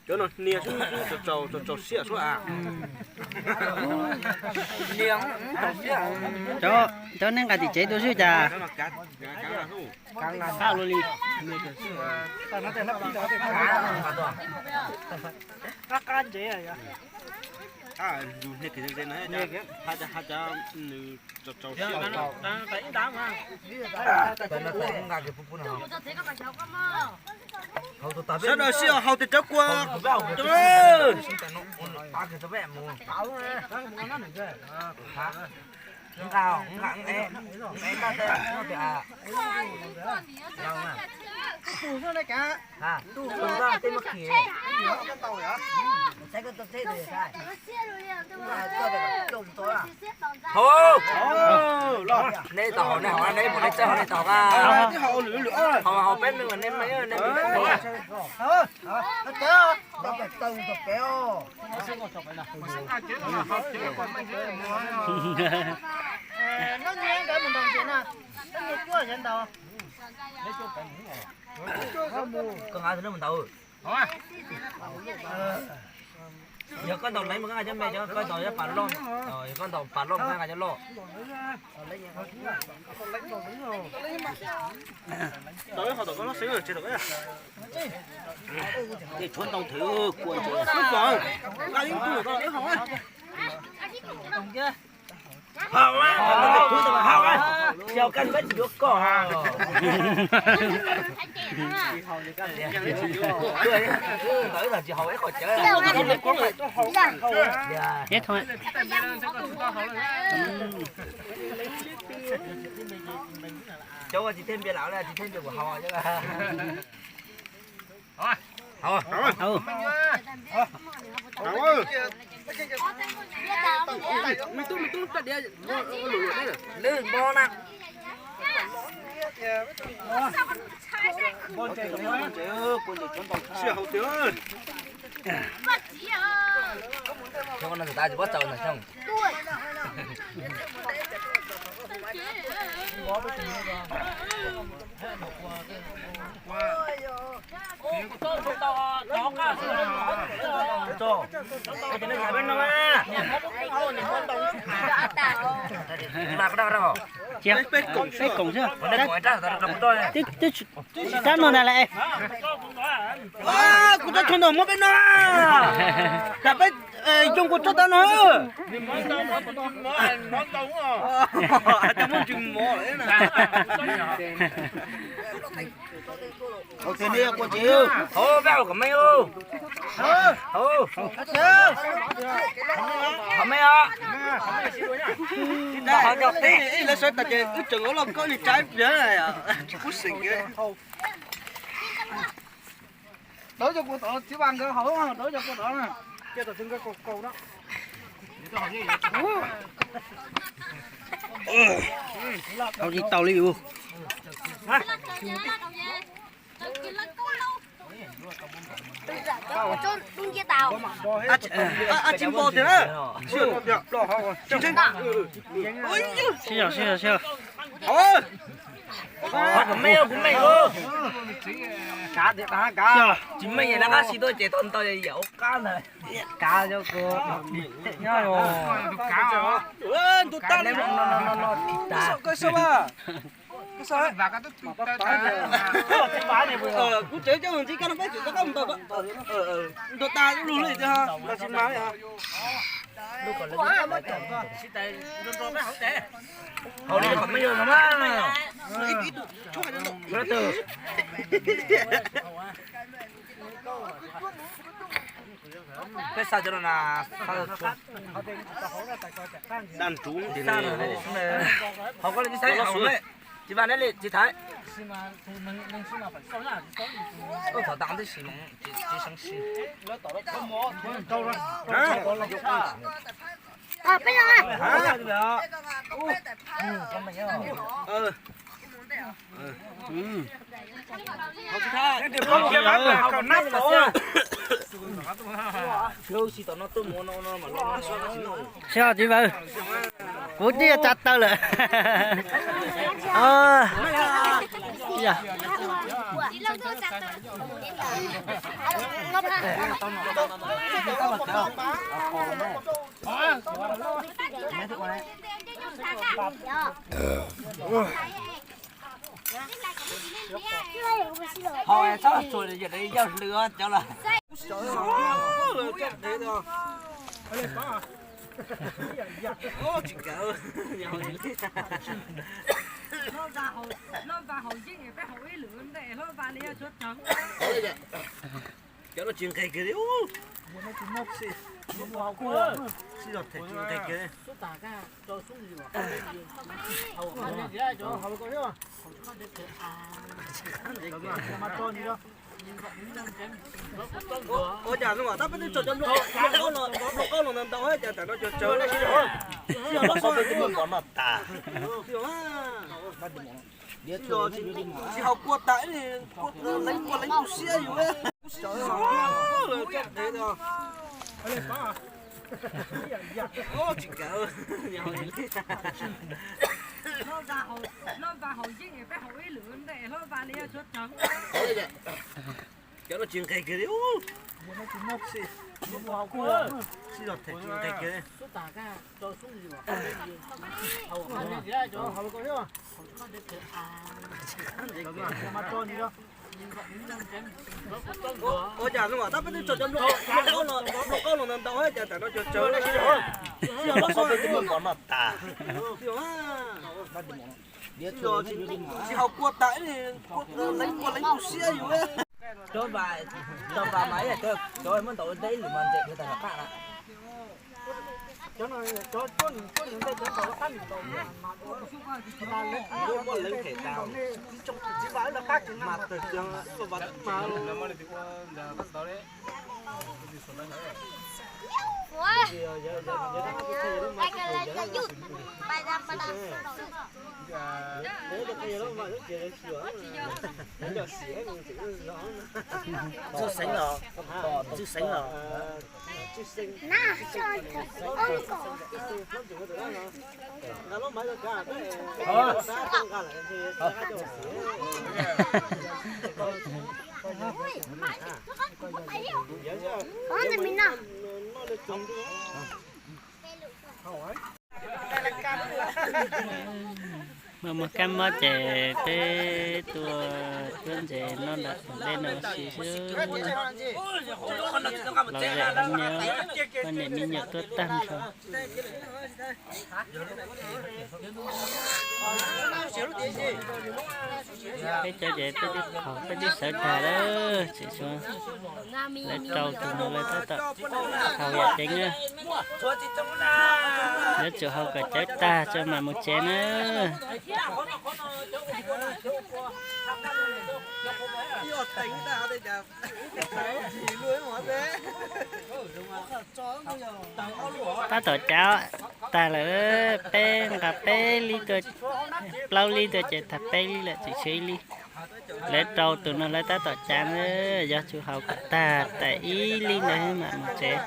Cov no hnia xwb, tsaus tsaus siab xwb a. Cov, cov nej nqa tim tsev tuaj xwb cas. Qab luaj li. Sawv daws sib haus tes rov kua. Haus, nej tau haus, nej haus, nej mus nej txawj haus, nej tau haus, haus peb me, nej me, nej me. Koj nqa tus no mus ntaus. Yog koj ntaus leej mas koj nqa cov me, koj ntaus cov pas loj, yog koj ntaus pas loj mas koj nqa cov loj. Haus, haus, haus, tsis yog koj npab tsis yuav koj. Ntawd tsis haus ib qho cawv. Cov ua tsis thiaj npias lam tsis thiaj npias kuv haus. Lwj npo na. Xyov no tus tas tsis paub txaus ntawm xyoo. Cia peb koom xwb. Twb tsis tab no na lawm. Kuv tab tshaj ntawd muab peb no, tas peb yoo kuv tshaj tau no. Tab muab ntsws mov. Hauv tiag ne, kua tsev. Hauv, peb hauv kom me. Hauv, hauv me os. Ib lawv sawv tas ces wb tseem ua loj koj li tsaib pliag tsis pub xeem kiag. Dawb cov kua tod, txiv vas nkawd hauv, dawb cov kua tod. Tau li tau li us. Ab tsis npo tiag na. Sib zog, sib zog, sib zog. Kuv me, kuv me. Tsis me es lawv qab si tuaj ces tau ntau yam ua qab ntag. Kav cov kua nyob os. Ntu tas li. Koj saib, kuv tsev coj ntxiv koj no peb tseem tau koj mus tau. Ntu tas lug li tiag los tsis mas li. Hauv li qhov me yog no mas. Peb xa cov no na, xa daj nrub, hauv koj li tsis xaiv, hauv ne, tsis vas ne li tsis thaiv. Koj thov tag tib si, tsis seev si. Sib tsis vawv, kuv twb yuav tsa taw lawm. Hos txhob tsuas yam li yaj hlwb cov los. Tsis kawm. Hlob Vaj haus yeej peb haus ib lwm ntej, Hlob Vaj li yog tshuav tsev. Cov no tsis nqes kiag li. Sib zog them tsis nqes kiag li. Ua cas no mas tab peb twb tso cov nplooj qaub los ntau ntau, cas tam no cov tsawv no sib zog, sib zog los so peb twb muab pov noj tas. Sib zog, tsis haus kua tas, leej kua leej tu siab yus. Tsis kawm. Hlob Vaj haus yeej peb haus ib lwm ntej, Hlob Vaj li yog tshuav tsev. Cov no tsis nqes kiag li. Sib zog them tsis nqes kiag. Ua cas no mas tab peb twb tso cov nplooj qaub los ntau ntau, cas tam no cov tsawv no sib zog, sib zog los so peb twb muab pov noj tas. Sib zog, tsis haus kua tas, leej kua leej tu siab yus. Cov vas, cov vas mas ib yam cov muab ntaus ua ntej ib lwm mas ntxim li tas tom qab na. Cov no, cov cuab nws cuab nws ntej cov ntaus lawv qab nws ntaus mas muab leej them tas. Mas tawg kiag ib vas mas. Ntxwg xeev los, ntxwg xeev los. Muaj muaj kab mob ces peb tuaj cuab ntses noj nram dej no ua si xwb. Los zem hauv nyob, poj niam me nyuam tuaj tag nrho. Peb cov ces peb twb qhaus peb twb sawv tag lawm, tseem tshuav lawv rau tus no lawv tab tom haus yam ceev na. Yuav tsum haus kom cawv tag tso mam mus tsev na. Tab tom cav tag lawm, peb nqa peb lib tuaj, plaub lib tuaj ces tag peb lib lawm, tseem tshuav ib lib. Lawv rau tus no lawv tab tom cav na, yuav tsum haus kom tag tas ib lib ntawd mam mus tsev.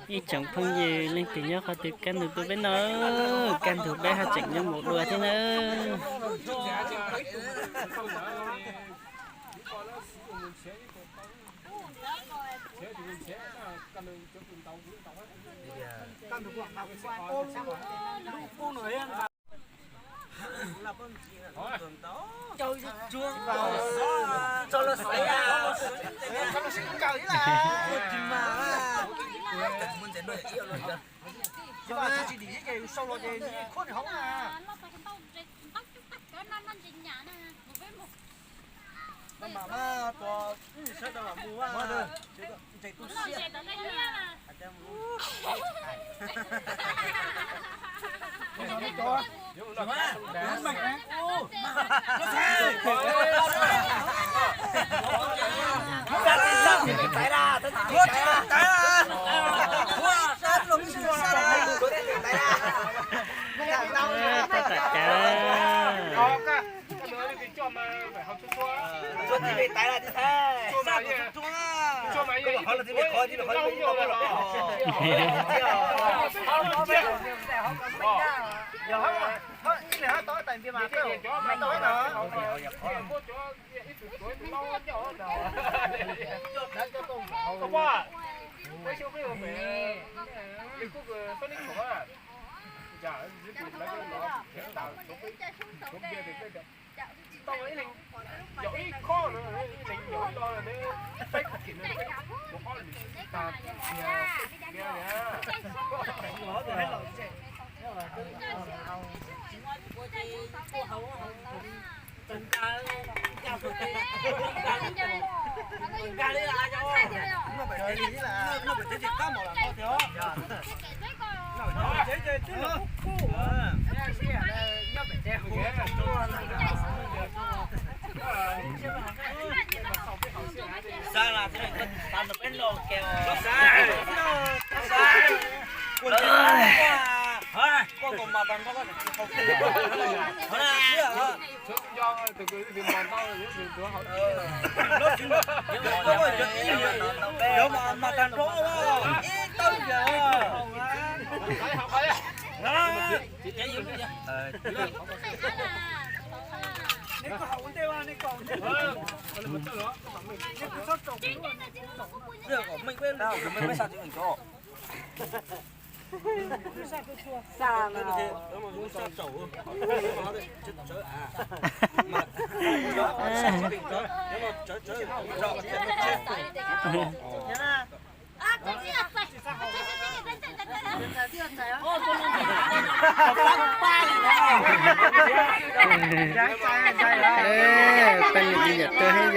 Ib tsoom phooj ywg leej twg nyob qhov twg kaj ntug tuaj peb noj, kaj ntug peb haj tseem nyob mus dua thiab na. Peb niam txiv yawm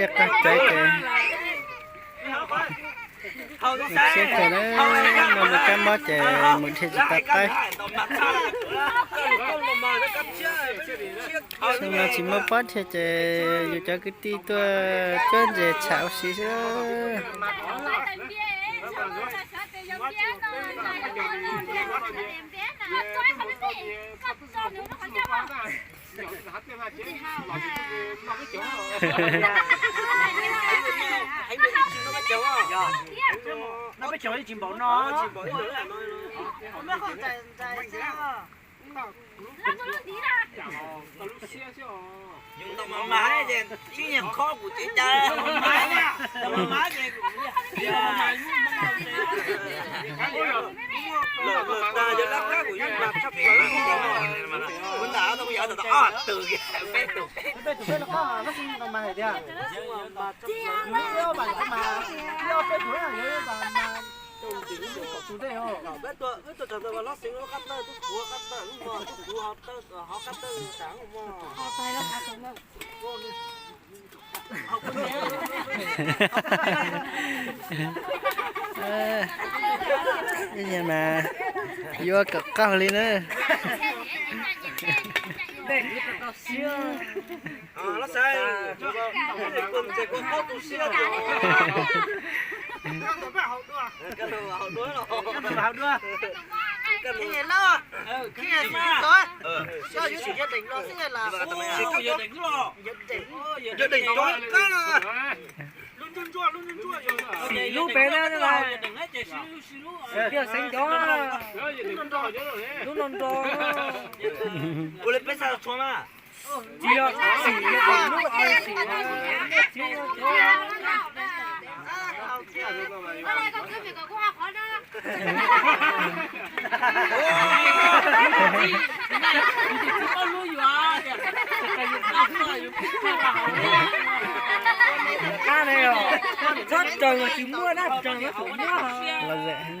tub thiab yawg qog tsev ces mus tsheb thaum na, no mus kab mob ces mus dhia tsis tau qaib. Xyoo no tsis muaj pob dhia ces yus cov kwv tij tuaj cuab ntses tsham ua si xwb. Yus tau mas mas ces ib nyuag khob kuv tsev cas. Mas mas ces kuv, lawm lawm tas yog lab kab kuv yeej mas tshaj plaws. Kuv ntam tau yog tau ob tug peb tug. Ib yam mas yuav kom qaug li na. Xim lub pem na, tiaj xeev cov, lub no nrog. Ua li peb xa tshua mas. Tsis yog xim, yog lub, xim, tsis yog cov. Qab ne, txhob raws mas tsis muaj, dab raws mas tseem muaj. Los zem heev.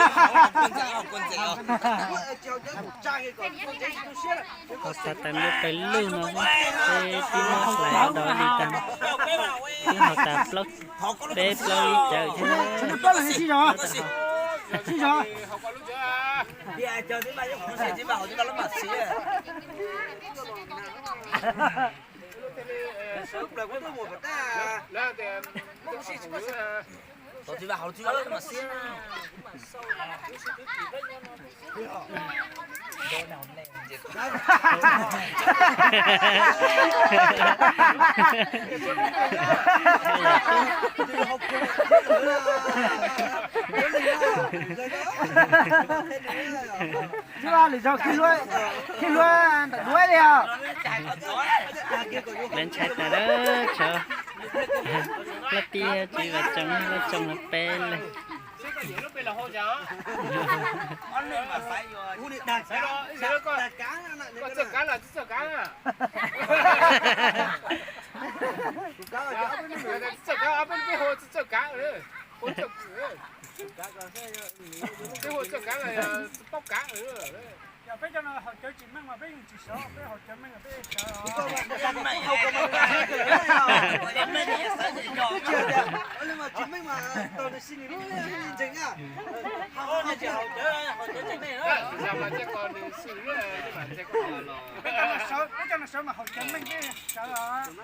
Ho tas tas ntua pem lug no xwb, peb twb muab hlais do li tas, twb ho tas plaub, peb plaub lub cawv thiab. Lwm zaus khi hlua, khi hlua ntawm duav li os. Lawv ntshai tas lawm, tsov, laj tib tsis vas tsoom, laj tsoom los peb leeg. Peb cov no haus cawv tsis meej mas peb yeej tsis sawv, peb haus cawv meej peb sawv. Tsis meej mas tau nws si nws lub ntseeg na. Peb cov no sawv mas haus cawv meej peb sawv os.